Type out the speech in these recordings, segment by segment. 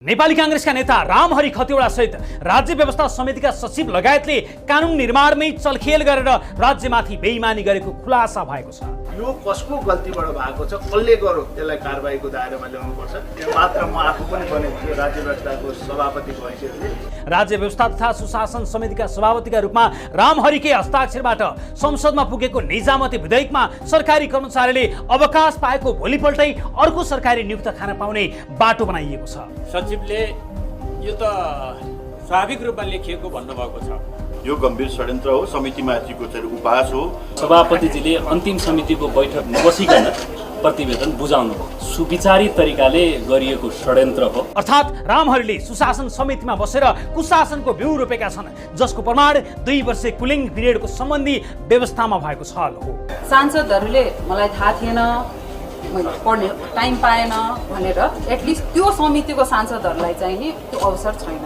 नेपाली कांग्रेसका नेता रामहरि खतिवडा सहित राज्य व्यवस्था समितिका सचिव लगायतले कानुन निर्माणमै चलखेल गरेर राज्यमाथि बेइमानी गरेको खुलासा भएको छ। यो कसको गल्तीबाट भएको छ, कसले गर्यो, त्यसलाई कारबाहीको दायरामा ल्याउनु पर्छ। मात्र म आफू पनि बनेको छु राज्य व्यवस्थाको सभापतिको हैसियतले। राज्य व्यवस्था तथा सुशासन समितिका सभापतिका रूपमा रामहरिकै हस्ताक्षरबाट संसदमा पुगेको निजामती विधेयकमा सरकारी कर्मचारीले अवकाश पाएको भोलिपल्टै अर्को सरकारी नियुक्त खान पाउने बाटो बनाइएको छ। सचिवले यो त स्वाभाविक रूपमा लेखिएको भन्नुभएको छ। यो गम्भीर षड्यन्त्र हो, समितिमाथिको चाहिँ उपहास हो। सभापतिजीले अन्तिम समितिको बैठक नबसिकन प्रतिवेदन बुझाउनु सुविचारित तरिकाले गरिएको षड्यन्त्र हो। अर्थात् रामहरिले सुशासन समितिमा बसेर कुशासनको बिउ रोपेका छन्, जसको प्रमाण 2 वर्षे कुलिङ पिरियडको सम्बन्धी व्यवस्थामा भएको छल हो। सांसदहरूले मलाई थाहा थिएन, मैले पढ्ने टाइम पाएन भनेर एटलिस्ट त्यो समितिको सांसदहरूलाई चाहिँ नि त्यो अवसर छैन।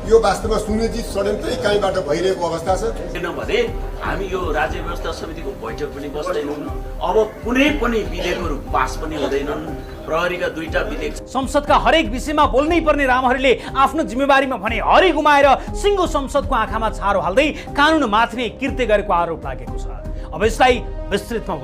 यो वास्तवमा सुनियोजित षड्यन्त्र कहीँबाट भइरहेको अवस्था छ। किनभने हामी यो राज्य व्यवस्था समितिको बैठक पनि बस्दैनौँ, अब कुनै पनि विधेयकहरू पास पनि हुँदैनन्। प्रहरीका 2टा विधेयक, संसदका हरेक विषयमा बोल्नै पर्ने रामहरिले आफ्नो जिम्मेवारीमा भने हरि गुमाएर सिङ्गो संसदको आँखामा छारो हाल्दै कानुन माथि कृत्य गरेको आरोप लागेको छ। अब यसलाई विस्तृतमा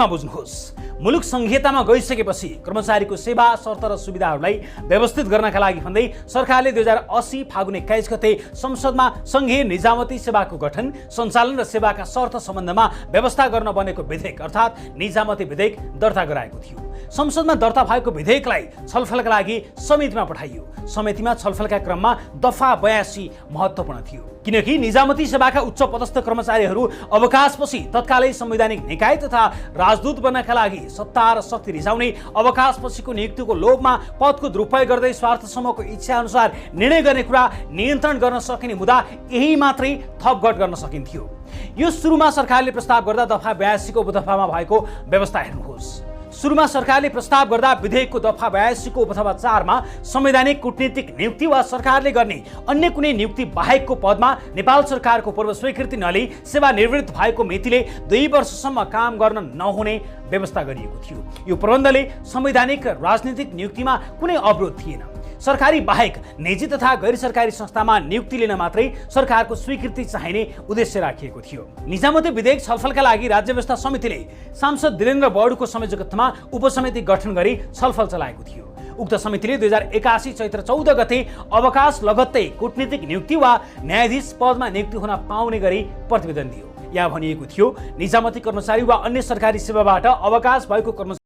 बुझ्नुहोस्। मुलुक संहितामा गइसकेपछि कर्मचारीको सेवा, शर्त र सुविधाहरूलाई व्यवस्थित गर्नका लागि भन्दै सरकारले 2080 फागुन 21 गते संसदमा संघीय निजामती सेवाको गठन, सञ्चालन र सेवाका शर्त सम्बन्धमा व्यवस्था गर्न बनेको विधेयक अर्थात् निजामती विधेयक दर्ता गराएको थियो। संसदमा दर्ता भएको विधेयकलाई छलफलका लागि समितिमा पठाइयो। समितिमा छलफलका क्रममा दफा 82 महत्त्वपूर्ण थियो, किनकि निजामती सेवाका उच्च पदस्थ कर्मचारीहरू अवकाशपछि तत्कालै संवैधानिक निकाय तथा राजदूत बन्नका लागि सत्ता र शक्ति रिसाउने, अवकाशपछिको नियुक्तिको लोभमा पदको दुरुपयोग गर्दै स्वार्थ समूहको इच्छा अनुसार निर्णय गर्ने कुरा नियन्त्रण गर्न सकिने मुद्दा यही मात्रै थपघट गर्न सकिन्थ्यो। यो सुरुमा सरकारले प्रस्ताव गर्दा दफा 82 को उपदफामा भएको व्यवस्था हेर्नुहोस्। सुरुमा सरकारले प्रस्ताव गर्दा विधेयकको दफा 82 को उपदफा 4 मा संवैधानिक कूटनीतिक नियुक्ति वा सरकारले गर्ने अन्य कुनै नियुक्ति बाहेकको पदमा नेपाल सरकारको पूर्व स्वीकृति नलिई सेवानिवृत्त भएको मितिले 2 वर्षसम्म काम गर्न नहुने व्यवस्था गरिएको थियो। यो प्रबन्धले संवैधानिक र राजनीतिक नियुक्तिमा कुनै अवरोध थिएन। सरकारी बाहेक निजी तथा गैर सरकारी संस्थामा नियुक्ति लिन मात्रै सरकारको स्वीकृति चाहिने उद्देश्य राखिएको थियो। निजामती विधेयक छलफलका लागि राज्य व्यवस्था समितिले सांसद वीरेन्द्र बडुको संयोजकत्वमा उपसमिति गठन गरी छलफल चलाएको थियो। उक्त समितिले 2081 चैत्र 14 गते अवकाश लगत्तै कूटनीतिक नियुक्ति वा न्यायाधीश पदमा नियुक्ति हुन पाउने गरी प्रतिवेदन दियो। यहाँ भनिएको थियो, निजामती कर्मचारी वा अन्य सरकारी सेवाबाट अवकाश भएको कर्मचारी